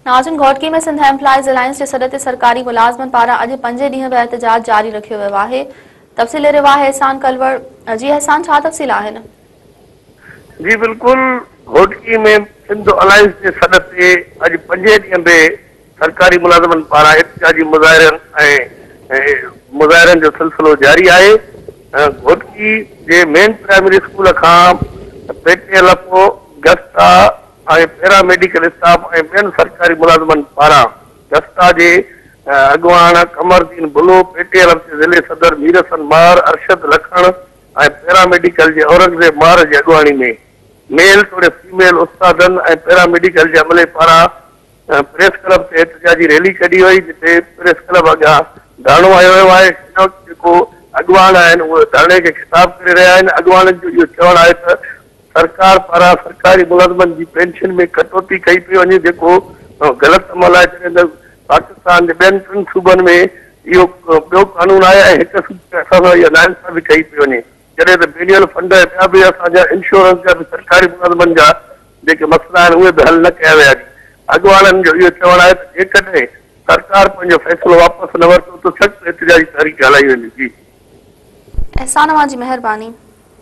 ناظرين، Ghotki ۾ Sindh employees alliance جي سڏ تي سرڪاري ملازمن پاران اڄ پنجين ڏينهن به احتجاج جاري رکيو ويو آهي. تفصيل ڏئي رهيو آهي احسان ڪلوڙ. جي احسان، ڇا تفصيل آهن؟ جي بلڪل، گهوٽڪي ۾ سنڌ الائنس جي سڏ تي اڄ پنجين ڏينهن به سرڪاري ملازمن پاران احتجاجي مظاهرن ۽ مظاهرن جو سلسلو جاري آهي. گهوٽڪي جي مين پرائمري اسڪول کان P T L F, GSTA ۽ para medical staff ۽ ٻين سرڪاري ملازمن پاران گسٽا جي اڳواڻ Qamar Uddin Bullo, P T L F جي ضلعي صدر مير حسن مهر، ارشد لکڻ ۽ پيرا ميڊيڪل جي اورنگزيب مهر جي اڳواڻي ۾ ميل توڙي فيميل استادن ۽ پيرا ميڊيڪل جي عملي پاران پريس ڪلب تي احتجاجي ريلي ڪڍي وئي، جتي پريس ڪلب اڳيان ڌرڻو هنيو ويو آهي. هن وقت جيڪو اڳواڻ آهن اهي ڌرڻي کي خطاب ڪري رهيا آهن. اڳواڻن جو اهو چوڻ آهي ته سرڪار پاران سرڪاري ملازمن جي پينشن ۾ ڪٽوتي ڪئي پئي وڃي جيڪو غلط عمل آهي، جڏهن ته پاڪستان جي ٻين ٽن صوبن ۾ اهو ٻيو قانون آهي ۽ هڪ صوبي ۾ اسان سان اها ناانصافي ڪئي پئي وڃي، جڏهن ته بينيل فنڊ ۽ ٻيا به اسان جا انشورنس جا به سرڪاري ملازمن جا جيڪي مسئلا آهن اهي به حل نه ڪيا ويا. جي اڳواڻن جو اهو چوڻ آهي ته جيڪڏهن سرڪار پنهنجو فيصلو واپس نه ورتو ته سخت احتجاجي تحريڪ هلائي ويندي. جي احسان، اوهان جي مهرباني.